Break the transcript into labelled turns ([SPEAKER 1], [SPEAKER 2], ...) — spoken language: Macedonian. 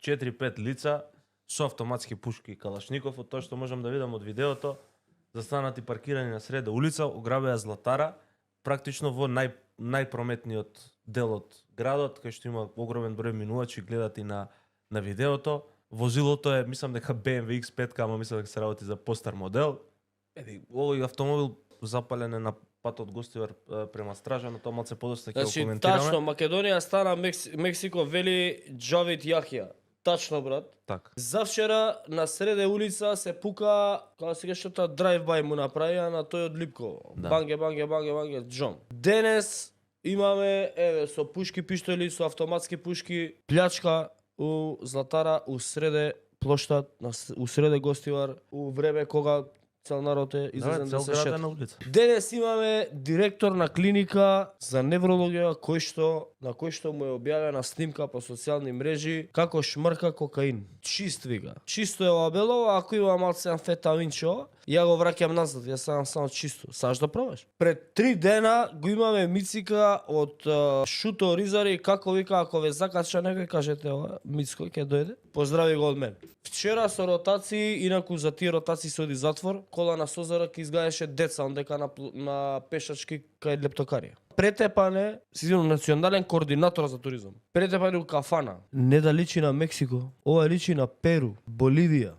[SPEAKER 1] 4-5 лица со автоматски пушки и калашников, од тоа што можам да видам од видеото, застанати паркирани на среда улица, ограбеа Златара, практично во најпрометниот дел од градот, кај што има огромен број минувачи, гледат и на видеото. Возилото е, мислам дека BMW X5, ама мислам дека се работи за постар модел. Овој автомобил запален е на патот Гостивар према Стража, но тоа малце подоста ќе го коментираме.
[SPEAKER 2] Тачно, Македонија стана Мексико, вели Джавид Јахја. Тачно, брат.
[SPEAKER 1] Так.
[SPEAKER 2] Завчера на среде улица се пука, кога се геше тоа драйв-бај му направија на тој од Липково.
[SPEAKER 1] Да.
[SPEAKER 2] Банге, Джон. Денес имаме, со пушки, пиштоли, со автоматски пушки, плячка у Златара, у среде плоштад, у среде Гостивар, у време кога цел народ е излезен да се шета.
[SPEAKER 1] На улица.
[SPEAKER 2] Денес имаме директор на клиника за неврологија на кој што му е објавена снимка по социјални мрежи како шмрка кокаин. Чист вика. Чисто е лабело, ако има малце амфетаминчо, ја го враќам назад, ја сам само чисто. Саш да пробаш. Пред 3 дена го имаме Мицика од Шуто Ризари, како вика, ако ве закача некој, кажете ова, Мицко ќе дојде. Поздрави го од мен. Вчера со ротации, инаку за тие ротации се оди затвор, кола на Созарак изгледаше деца, ондека на пешачки кај лептокарија. Претепане, сигурно национален координатор за туризам. Претепане у кафана. Не да личи на Мексико, ова личи на Перу, Боливија.